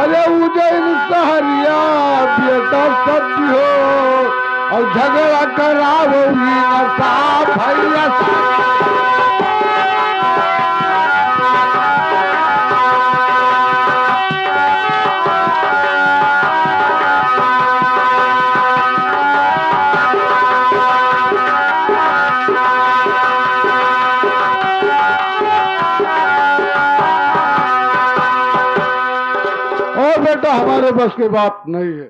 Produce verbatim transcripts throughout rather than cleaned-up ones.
अरे उज्जैन सहरिया बेटा सच हो, और झगड़ा करावो ई नशा भैया। और बेटा, हमारे बस की बात नहीं है।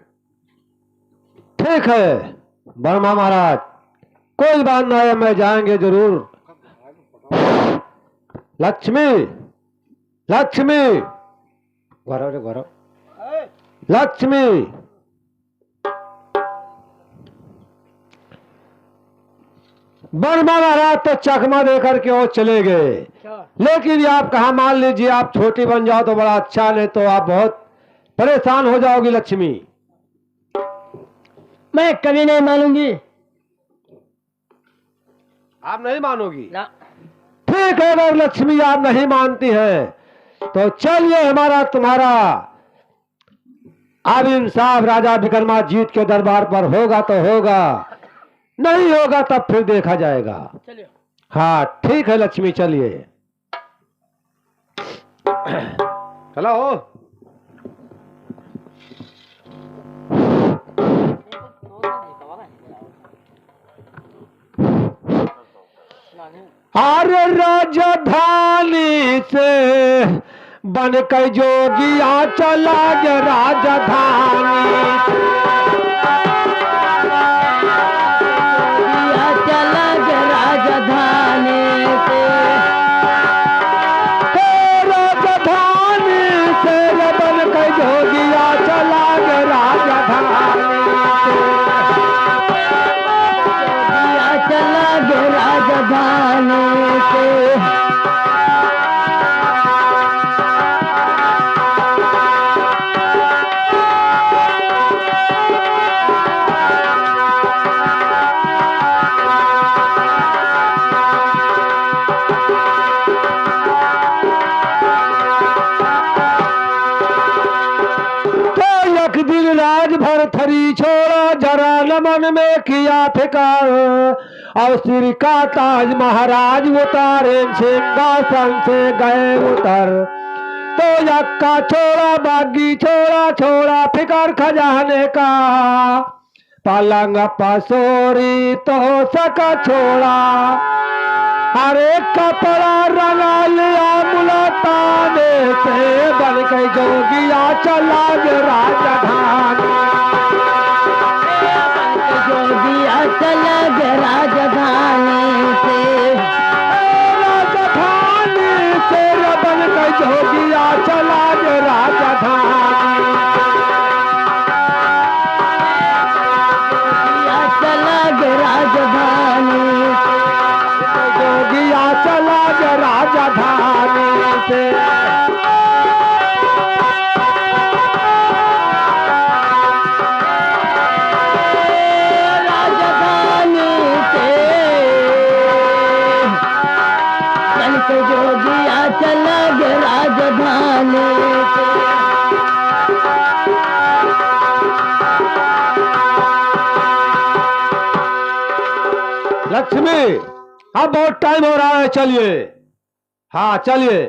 ठीक है बर्मा महाराज, कोई बात ना है, मैं जाएंगे जरूर। लक्ष्मी, लक्ष्मी, गौरव रे गौरव, लक्ष्मी। बर्मा महाराज तो चकमा दे करके वो चले गए, अच्छा। लेकिन ये आप कहा, मान लीजिए आप छोटी बन जाओ तो बड़ा अच्छा, नहीं तो आप बहुत परेशान हो जाओगी लक्ष्मी। मैं कभी नहीं मानूंगी। आप नहीं मानोगी? ना। ठीक है, अगर लक्ष्मी आप नहीं मानती हैं तो चलिए, हमारा तुम्हारा अब इंसाफ राजा विक्रमाजीत के दरबार पर होगा तो होगा, नहीं होगा तब फिर देखा जाएगा। चलिए। हाँ ठीक है लक्ष्मी, चलिए। चला हो। अरे राजधानी से बन के जोगिया चला गे राजधानी। जोगिया चला गे राजधानी से। हे राजधानी से बन के जोगिया चला गे राजधानी से। जोगिया चला गे राजधानी से। तो एक दिन राज भरथरी छोड़ा, जरा न मन में किया फिकर। और सिर का ताज महाराज उतारे, सिंहासन से गए उतर। तो यक्का छोड़ा, बागी छोड़ा, छोड़ा फिकर खजाने का। पलंग पसोरी तोसक छोड़ा, अरे कपड़ा रंगा लिया मुलताने से, बन के जोगिया चला गे राजधानी। बन के जोगिया चला गे राजधानी से। राजधानी से बन के जोगिया चला गे राजधानी। जोगिया चला गे राजधानी से। जोगिया चला गे राजधानी से। राजधानी से। बन के जोगिया चला गे राजधानी से। लक्ष्मी, अब बहुत टाइम हो रहा है, चलिए। हाँ, चलिए।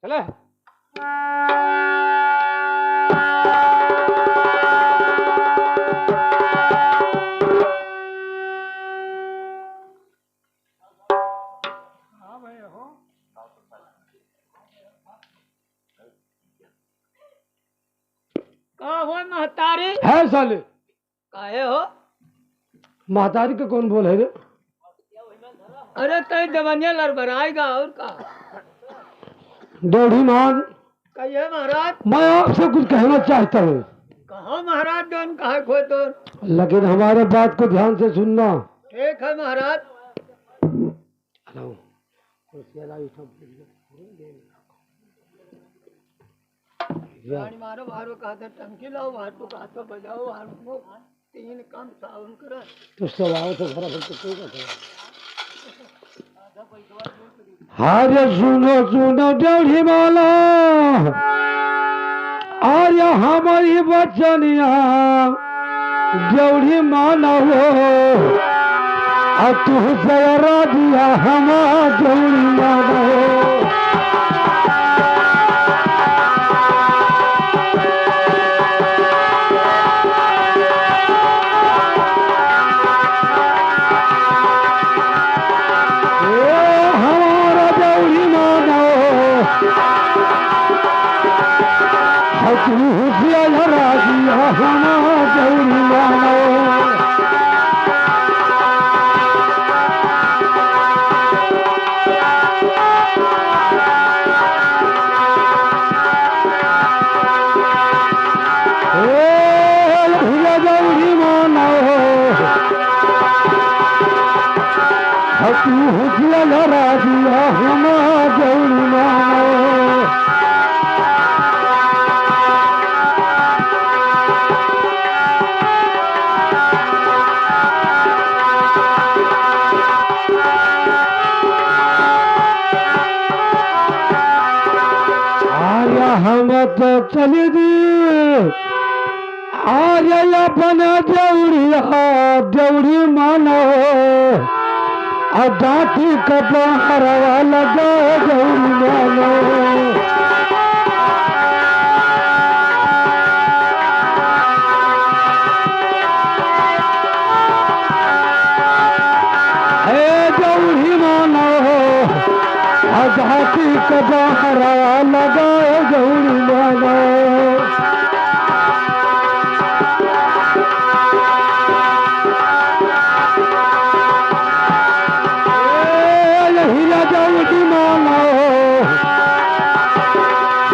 चले। का हो महतारी? है साले। काहे हो? महतारी के कौन बोल है रे? अरे तई जवनिया लड़बड़ाएगा और का? डेढ़ी मान। कहिए महाराज। मैं आपसे कुछ कहना चाहता हूँ। कहो महाराज, जौन कहे खोए तो। लेकिन हमारे बात को ध्यान से सुनना। ठीक है महाराज। हेलो। कुर्सिया ला, ये सब। गाड़ी मारो, बाहर वो कहते टंकी लाओ, बाहर तो कहते बजाओ, बाहर वो तीन काम सावन करे। तो सब आओ तो भरा भर तो कोई कहते। अरे सुनो, सुनो, डेढ़ी माला। आ हमारी बचनिया देउरी मानो, आ तू से राजिया हमार देउरी मानो। ए हमार देउरी मानो, हजू हुसिया राजिया हमार देउरी मानो। ए भैया देउरी मानो, हजू हुसिया राजिया हमार देउरी मानो। आर्या हम तो चली दी, आर्या अपन देउरिया, देउरी मानो। आ दाँती क बहरवा लगा देउरी मानो। ए देउरी मानो, आ दाँती क बहरवा लगा देउरी मानो। ए, यही राजा उठी मानो,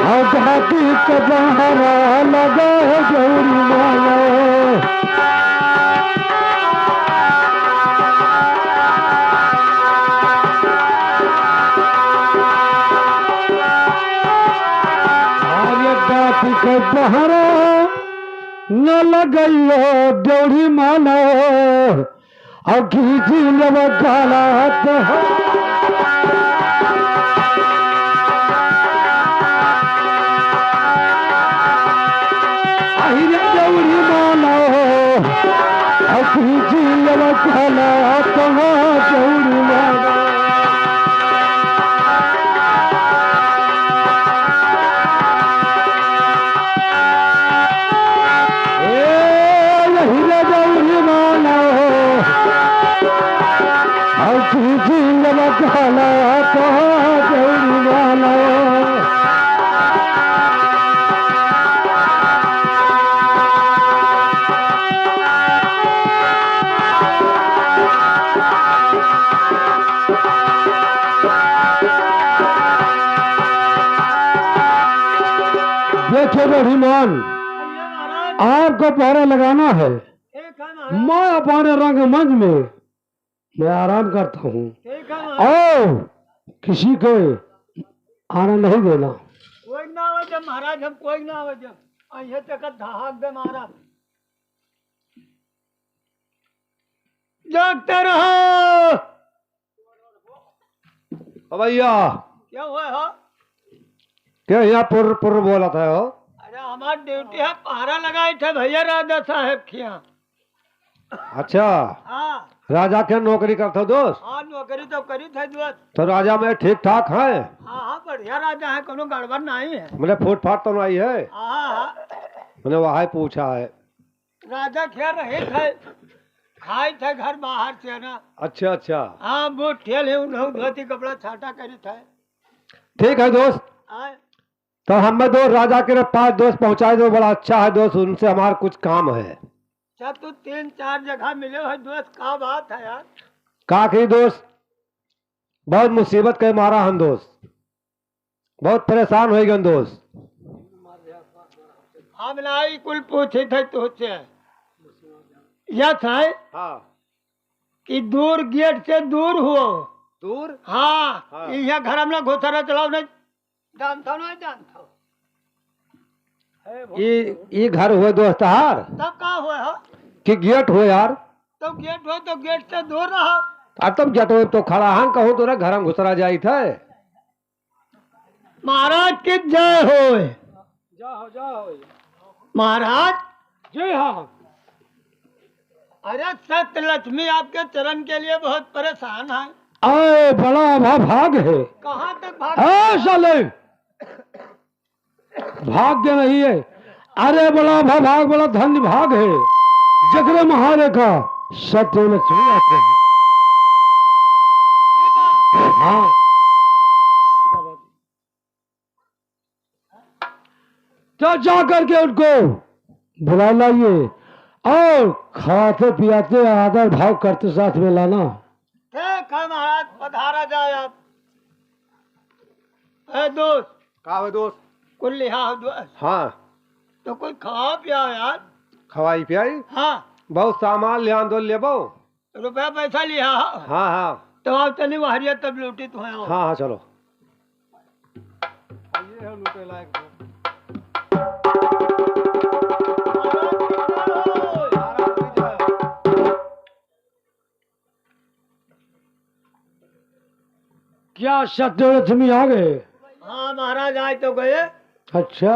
आ दाँती क बहरवा लगा देउरी मानो। अरे दाँती क बहरवा न लगइयो देउरी मानो, अउ खींची लेब गला तो। अहि रे देउरी मानो, अउ खींची लेब गला तो देउरी मानो। ए, यही रे देउरी मानो, अउ तुझी लबकाला तो देउरी मानो। देखिए रहीमान, आपको पहरा लगाना है। ठीक है महाराज। मैं अपने रंगमंच में मैं आराम करता हूँ। ठीक है महाराज। और किसी को आना नहीं देना। कोई ना आवे जब महाराज, हम कोई ना आवे जब। अइहे तक धाक दे महाराज। जागते रहो। ओ भैया। क्या हुआ हो? क्या यहाँ पुर पुर बोलत है हो? अरे हमार ड्यूटी है, पहरा लगाई थे भैया राजा साहेब के यहाँ। अच्छा। हाँ। राजा के नौकरी करत हो दोस्त? हाँ, नौकरी तो करी थे दोस्त। तो राजा में ठीक ठाक है? हाँ हाँ, बढ़िया राजा है, कोनो गड़बड़ नहीं है। मने फूट फाट तो नहीं है? हाँ हाँ। मने वही पूछा है। राजा खेल रहे थे, खाई थे घर बाहर से ना। अच्छा अच्छा। हाँ, वो ठेल है, उन लोग धोती कपड़ा छाटा करी थे। ठीक है दोस्त। आए। तो हमें दो राजा के पास दोस्त पहुँचाए दो, बड़ा अच्छा है दोस्त, उनसे हमारा कुछ काम है। अच्छा, तू तीन चार जगह मिले हो दोस्त, का बात है यार? का कही दोस्त, बहुत मुसीबत के मारा हम दोस्त, बहुत परेशान होइ गए दोस्त। हम ना ई कुल पूछे थे तुझसे। यह था हाँ। कि दूर गेट से दूर हो। दूर? हाँ, हाँ। यहाँ घर में घुसरा चलाओ नहीं। जानता नहीं जानता। ई, ई घर हुए दोस्त हार? तब का हुए हो? कि गेट हुए यार? तो गेट हुए तो गेट से दूर रहो। आ तब गेट हुए तो खड़ा हन, कहूँ तो रे घर में घुसरा जाई थे। महाराज की जय होय। जय हो, जय हो। महाराज। जी हाँ। अरे, सत्य लक्ष्मी आपके चरण के लिए बहुत परेशान है। अरे, बड़ा अभाभाग है। कहाँ तक भाग? ए, साले, भाग्य नहीं है। अरे, बड़ा अभाभाग, बड़ा धन्य भाग है, जकरे महारे का सत्य लक्ष्मी आते हैं। हाँ। तो जा करके उनको बुला लाइए और खाते पियाते आदर भाव करते साथ में लाना। ठीक है महाराज, पधारा जाए आप। ए दोस्त। का हो दोस्त? कुल लिहा हो दोस्त। हाँ। तो कुल खवा पिया यार। खवाई पियाई? हाँ। बहुत सामान लिहा दो लेबो। रुपया पैसा लिहा। हाँ, हाँ। तो आओ तनी वहरिया तब लूटी तो है। हाँ, हाँ, चलो। ये है लूटे लायक तो। क्या सत्यलक्ष्मी आ गए? हाँ महाराज, आए तो गए। अच्छा।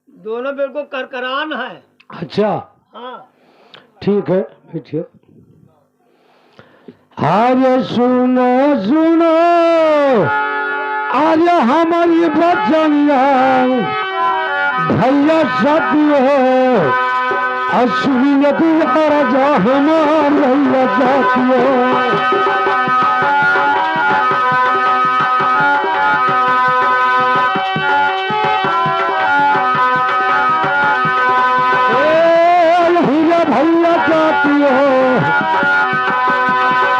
दोनों बिल्कुल करकरान है। अच्छा। हाँ। ठीक है, बैठिए। अरे सुनो, सुनो, अरे हमारी बचनिया, भैया सतियो, असुरी नदी राजा हमार भैया सतियो। ए, भैया, भैया, जाती हो।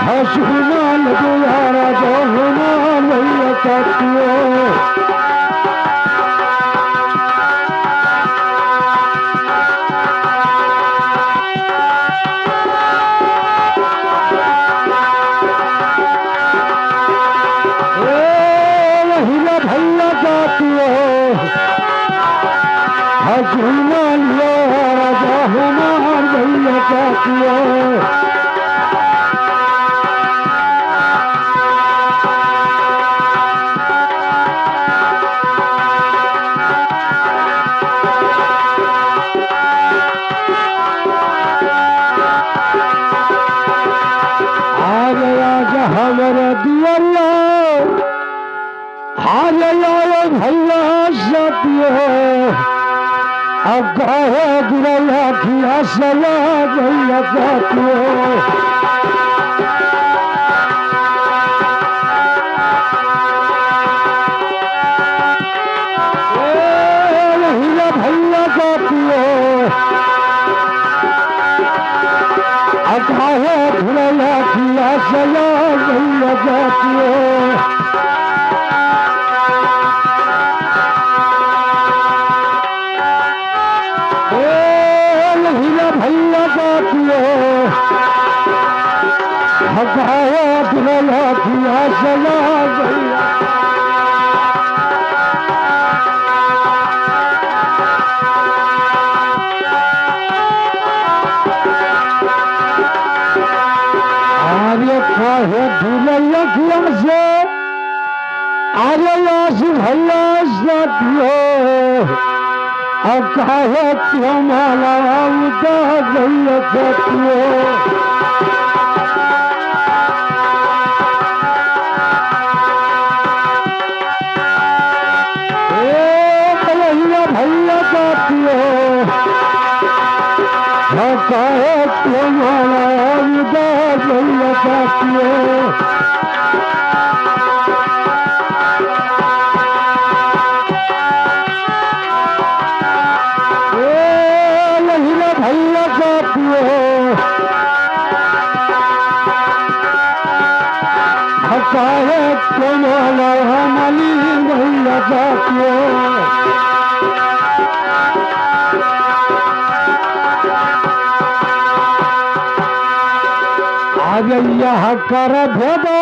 हसुना लगे यारा, जो होना भैया, जाती हो। ए, हीरा भैया जातियो, हजूना लियो, राजा हमार भैया जातियो। आज, आज हमरे दुआरिया, आज आयो भैया सतियो, अब कहे गिरैया किया सला भैया सतियो। ए, हीरा भैया जातियो, अठारह भुलैया किया सया भैया जातियो। ए, हीरा भैया जातियो, अठारह भुलैया किया सया भैया। अरे काहे भुलैया किया से, अरे आस भैया सतियो, अब काहे तुम्हारा उदास भैया सतियो। ए बलहिया भैया जातियो, हम काहे तुम्हारा विदा भैया जातियो। ए बलहिया भैया जातियो, हकारे तुम्हारा हमली भैया जातियो। अरे यह कर भेदो,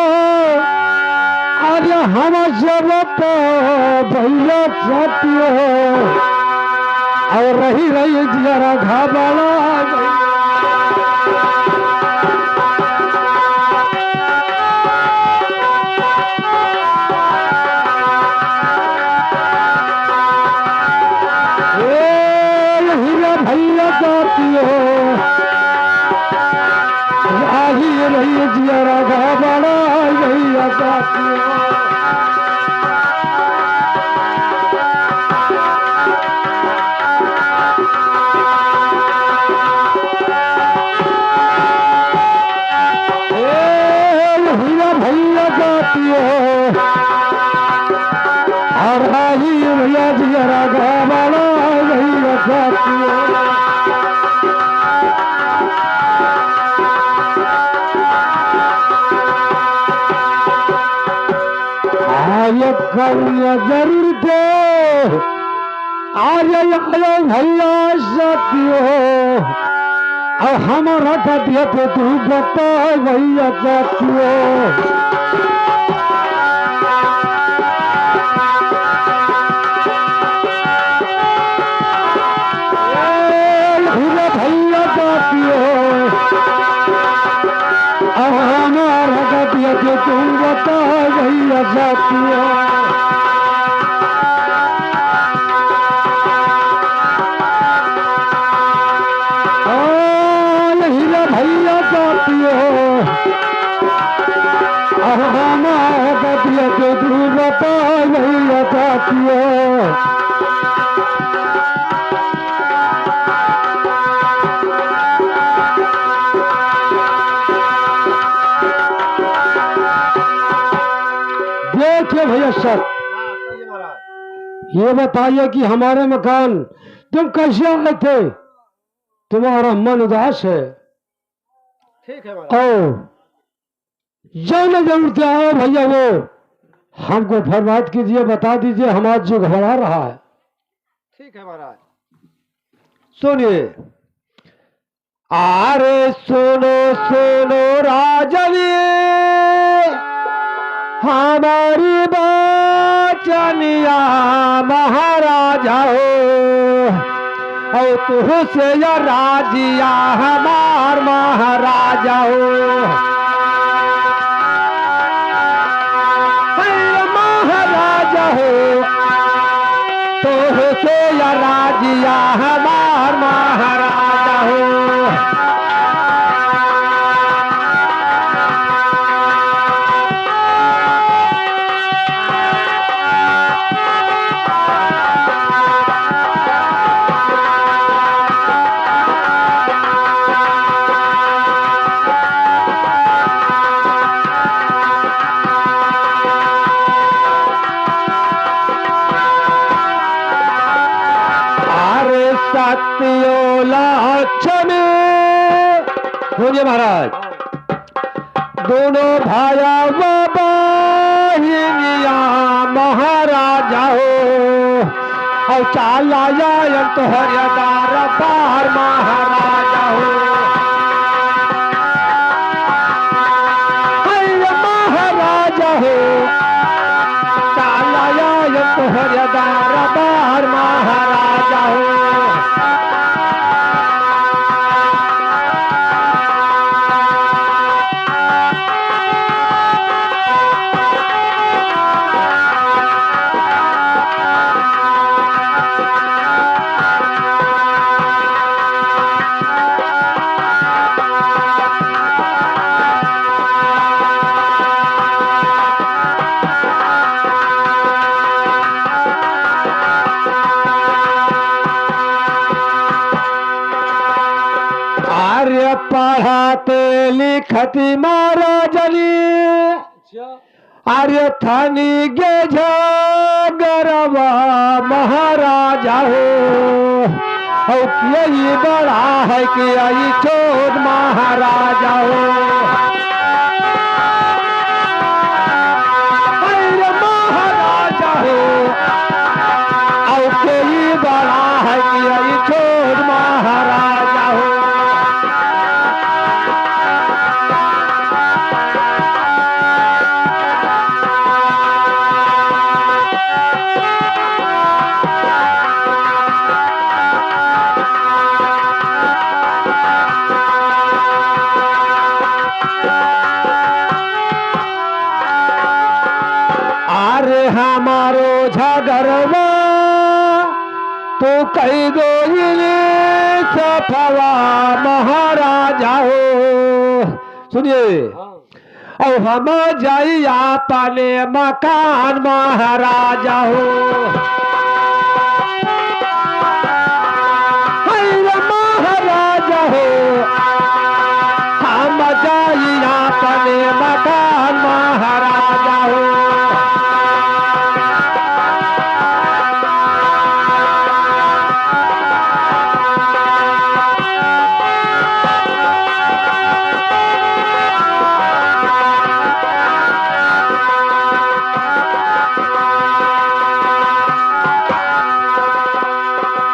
अरे हम जब तो भैया जातियो। और रही रही जियरा घबरा गई। ए हो। राही रही जियरा घबराई भैया साथियो। ए, हीरा भैया साथियो। और राही भैया जियरा घबराई भैया साथियो। आय कौन जरूरत है? आय आय भैया साथियो, अब हमारा का दिया तो तू बता भैया साथियो। ए, हीरा भैया साथियो, अब हमारा गतिया के तू बता भैया साथियो। ओ, हीरा भैया साथियो, अब हमारा गतिया के तू बता भैया साथियो। देखिए भैया सर, हाँ, कहिए महाराज। ये बताइए कि हमारे मकान तुम कैसे आए थे? तुम्हारा मन उदास है। ठीक है महाराज। और जाने जरूर क्या है भैया, वो हमको फरमाइश कीजिए, बता दीजिए, हमारा जी घबरा रहा है। ठीक है महाराज। सुनिए। अरे सुनो सुनो राजवी, हमारी बचनिया महाराजा हो, और तुझसे या राजिया हमार महाराजा हो। हे महाराजा हो, तुझसे या राजिया हमार महाराजा हो। अरे सत्यो लक्ष्मी, सुनिए महाराज, दोनों भाया बहिनिया महाराजा हो, और चाला आयन तोहरे दरबार महाराजा हो। हे महाराजा हो, चाला आयन तोहरे दरबार महाराजा हो। अरे पढ़ाते लिखती महाराजनी, अच्छा। अरे थानी गे झगरवा महाराजा हो, और यही बड़ा है कि यही छोट महाराजा हो। अरे महाराजा हो, और कोई बड़ा है कि यही छोट महाराजा हो। अरे हमारो झगरवा तो कई गो इले सफवा महाराजा हो। सुनिए। हाँ। और हम जाई अपने मकान महाराजा हो। हे रे महाराजा हो, हम जाई अपने मकान महाराजा हो।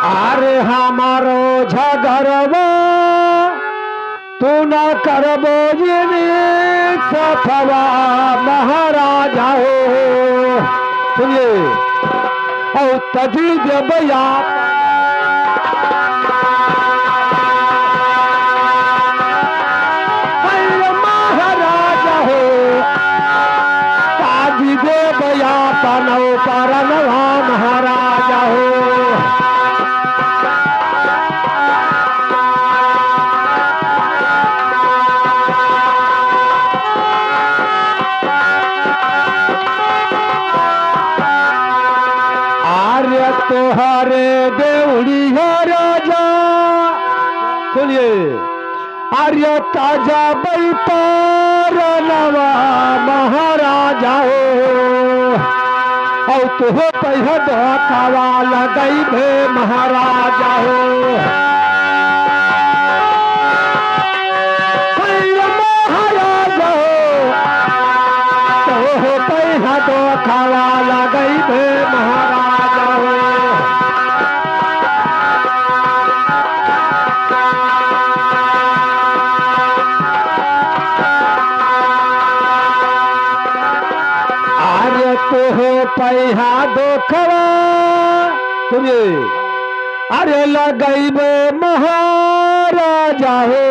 अरे हमारो झगड़वा तू ना करबो ये नीक सफवा महाराजा हो। सुनिए, और तजी देबया। हे महाराजा हो, तजी देबया पनौ परनवा महाराजा हो। अरे तोहरे देउड़िया राजा, सुनिए, अरे ताजा बैतारनवा महाराजा हो, और तुहो पैहा धोखावा लगइबे महाराजा हो। हे महाराजा हो, तुहो पैहा धोखावा लगइबे महाराजा हो। अरे तोहे पैहा धोखवा, सुनिए, अरे लगइबे महाराजा हो,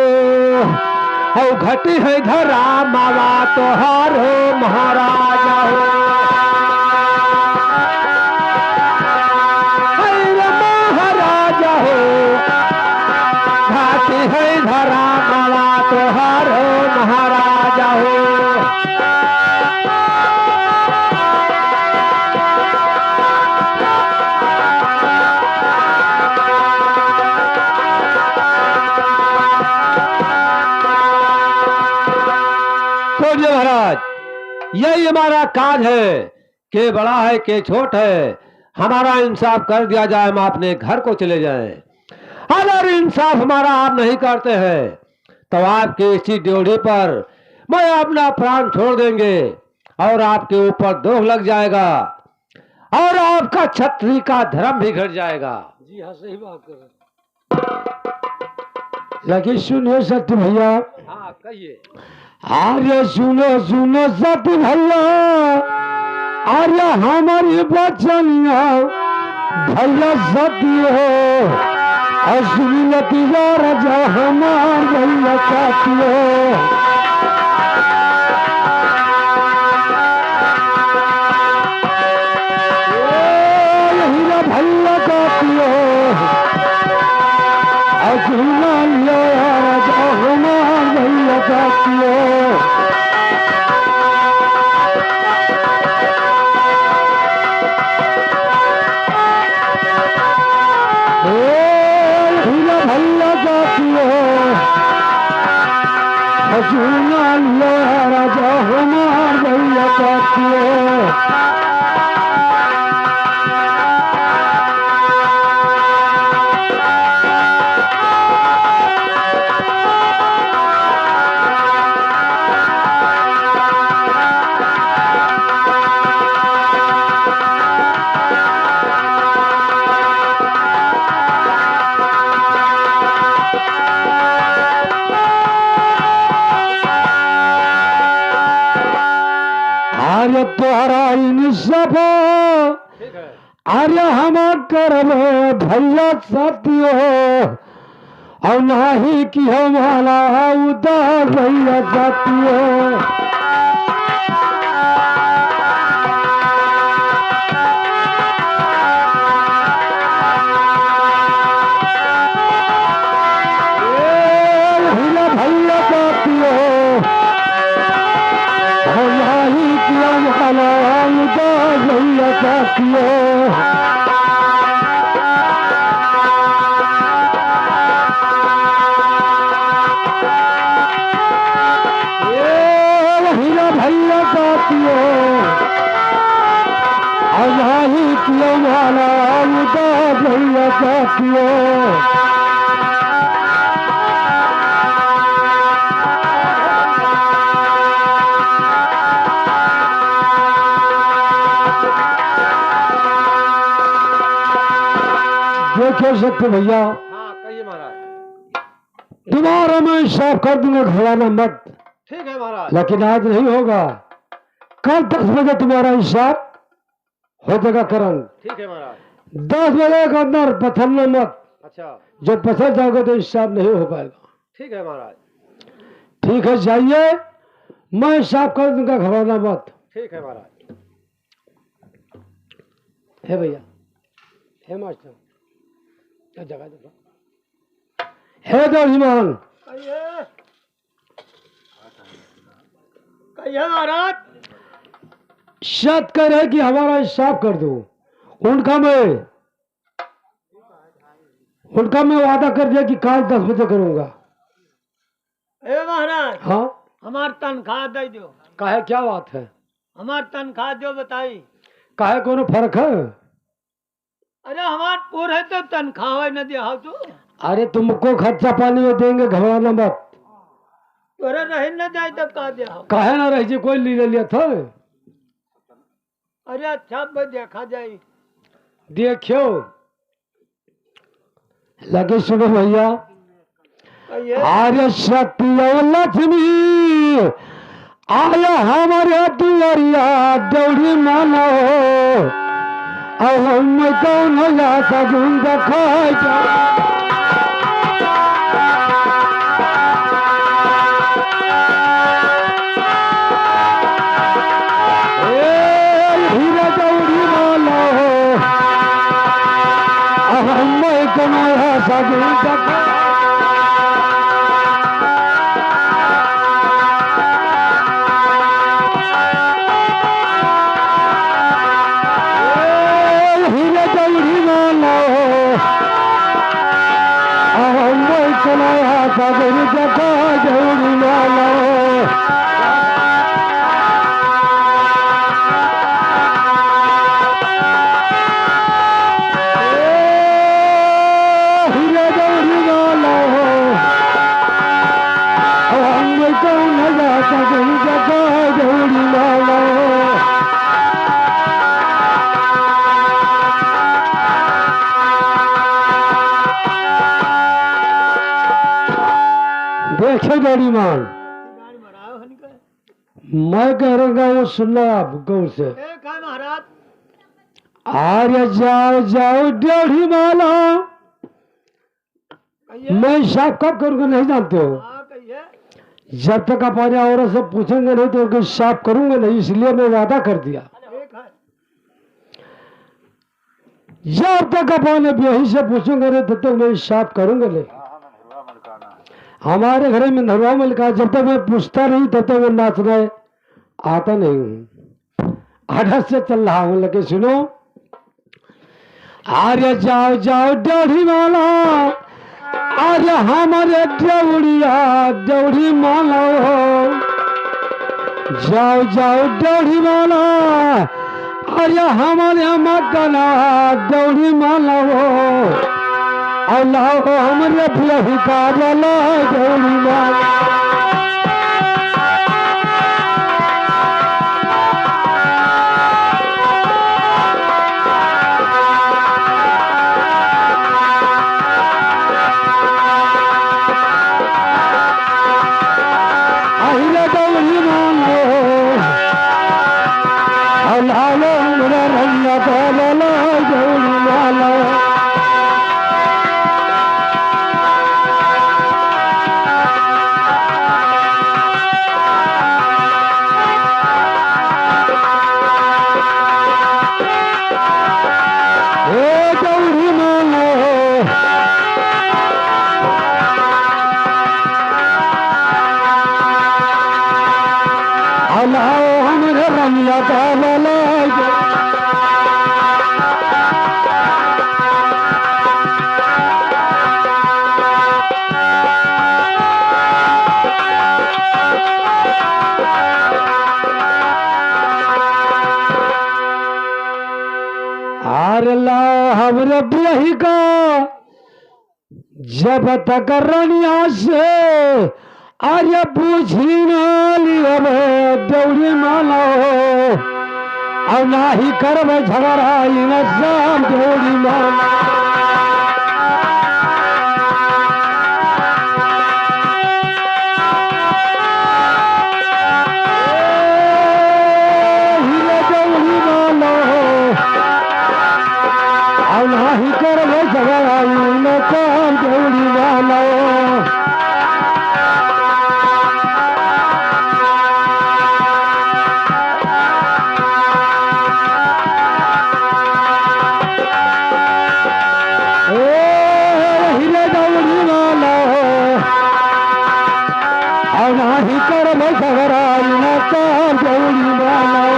औ घटी है धरामवा तोहार हो महाराजा हो। हे रे महाराजा हो, घाटी है धरामवा तोहार हो महाराजा हो। सुनिए महाराज, यही हमारा काज है, के बड़ा है, के छोट है, हमारा इंसाफ कर दिया जाए, हम अपने घर को चले जाएं। अगर इंसाफ हमारा आप नहीं करते हैं, तो आपकी इसी ड्योढ़ी पर मैं अपना प्राण छोड़ देंगे और आपके ऊपर दोख लग जाएगा और आपका छत्री का धर्म भी घट जाएगा। जी हाँ, सही बात कर रहे हैं। लेकिन सुनिए सत्य भैया। हाँ, कहिए। अरे सुनो, सुनो सत्य भैया, अरे हमारी बचनिया भैया सत्य हो, और सुन लतिया राजा हमार भैया सत्य हो। ए, हीरा भैया सत्य हो। अजूना लिया राजा हमार भैया सत्य हो। ए, हीरा भैया सत्य हो। अजूना लिया राजा हमार भैया सत्य हो। अरे तोहरा इंसाफ, ठीक है। अरे हम करबे भैया सत्य हो, और नाही कि हमारा उदार भैया सत्य हो। साथियो। ए हीरा भैया साथियो। अजाही कियो माला उदास भैया साथियो। देखिए शक्ति भैया, हाँ, कहिए महाराज। तुम्हारा मैं साफ कर दूंगा, घबराना मत। ठीक है महाराज। लेकिन आज नहीं होगा, कल दस बजे तुम्हारा हिसाब हो जाएगा करण। ठीक है महाराज। दस बजे के अंदर बथलना मत। अच्छा। जो बथल जाओगे तो हिसाब नहीं हो पाएगा। ठीक है महाराज। ठीक है, जाइए, मैं हिसाब कर दूंगा, घबराना मत। ठीक है महाराज। हे भैया, हे मास्टर, क्या जगह देखो। हे दौड़ीमान, कहिए। कहिए महाराज। शर्त कह रहे कि हमारा हिसाब कर दो। उनका मैं, उनका मैं वादा कर दिया कि काल दस बजे करूंगा। ए महाराज, हाँ? हमार तनख्वाह दे दो। काहे, क्या बात है? हमार तनख्वाह दो बताई। काहे, कोनो फर्क है? अरे हमार पूर है तो तनख्वाह है न दिया हो तू। अरे तुमको खर्चा पानी में देंगे, घबराना मत। तोरे रही न जाए तो का दिया हो? काहे ना रही जी, कोई ले लिया था। अरे अच्छा, अब देखा जाए। देखियो, लगे सुनो भैया। कहिए। आर्य शक्ति और लक्ष्मी आया हमारे दुआरिया, दौड़ी मानो। अब हम कौन या सगुन दिखाई जा। ए हीरा दौड़ी मानो। अब हम कौन या सगुन दिखाई। ए हीरा दौड़ी मानो। हम इतना सगुन दिखाई दौड़ी मानो। ए हीरा दौड़ी मानो। हम कौन या सगुन दिखाई दौड़ी मानो। देखे दौड़ीमान, मैं कह रहा हूँ, सुनना आप गौर से। ए, का महाराज? आर्य जाओ, जाओ, डेढ़ी माला। कहिए। मैं हिसाब कब करूँगा, नहीं जानते हो? हाँ, कहिए। जब तक आप आर्य औरत से पूछेंगे नहीं, तो उनके हिसाब करूँगा नहीं, इसलिए मैं वादा कर दिया। ठीक है। जब तक अपन ब्याही से पूछूंगा नहीं, तब तक मैं हिसाब करूंगा नहीं। हमारे घर में धरुआ मलिकार, जब तक मैं पूछता नहीं, तब तक मैं नाचने आता नहीं हूँ। आधा से चल रहा हूँ, लेकिन सुनो, आर्य जाओ, जाओ, डेढ़ी माला, अरे हमारे दौड़िया, दौड़ी मानो। जाओ, जाओ, दौड़ी मानो। अरे हमारे मगना, दौड़ी मानो। और लाओ हमारे बियाही का लाला, दौड़ी मानो। अहिरे दौड़ी मानो, हलालो हमरा रंगा दौलला दौड़ी मानो। जब तक रनिया से अरे बूझी ना लियब देउरी मानो, अउ नाही करब झगड़ा इन श्याम देउरी मानो। हीरे देउरी मानो, अउ नाही करब झगड़ा इन श्याम देउरी मानो। ए, हीरे देउरी मानो, अउ नाही करब झगड़ा इन श्याम देउरी मानो।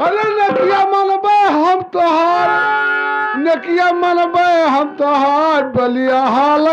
अरे नकिया मनबे हम तोहार, नकिया मनबे हम तोहार, बलिया हाल